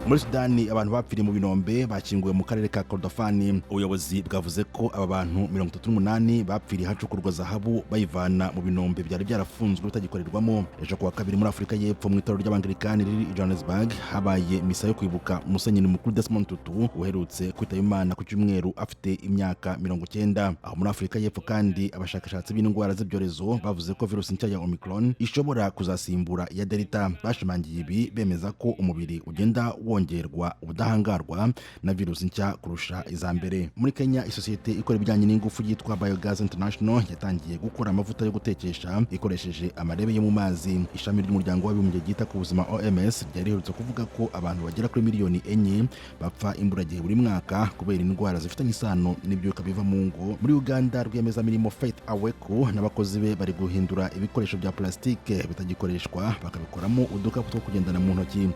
Muri Sudani, abantu bapfiriye mu binombe bakinguwe mu karere ka Kordofani. Ubuyobozi bwavuze ko aba bantu 38 bapfiriye hacukurwa zahabu bayivana mu binombe byari byarafunzwe bitagikorerwamo. Ejo kuwa kabiri, muri Afurika y'Epfo, mu itorero ry'Abangilikani riri i Johannesburg, habaye misa yo kwibuka Musenyeri Mukuru Desmond Tutu, uherutse kwitaba Imana ku cyumweru afite imyaka 90. Aho muri Afurika y'Epfo kandi, abashakashatsi b'indwara z'ibyorezo bavuze ko virusi nshya ya Omicron ishobora kuzasimbura iya Delta. Bashimangiye ibi bemeza ko umubiri ugenda wongerwa ubudahangarwa na virusi nshya kurusha iza mbere. Muri Kenya, isosiyete ikora ibijyanye n'ingufu yitwa Biogas International yatangiye gukora amavuta yo gutekesha ikoresheje amarebe yo mu mazi. Ishami ry'Umuryango w'Abibumbye ryita ku buzima, OMS, ryari riherutse kuvuga ko abantu bagera kuri miliyoni 4 bapfa imburagihe buri mwaka kubera indwara zifitanye isano n'ibyuka biva mu ngo. Muri Uganda, rwiyemezamirimo Faith Aweku n'abakozi be bari guhindura ibikoresho bya plastique bitagikoreshwa, bakabikoramo udukapu two kugendana mu ntoki.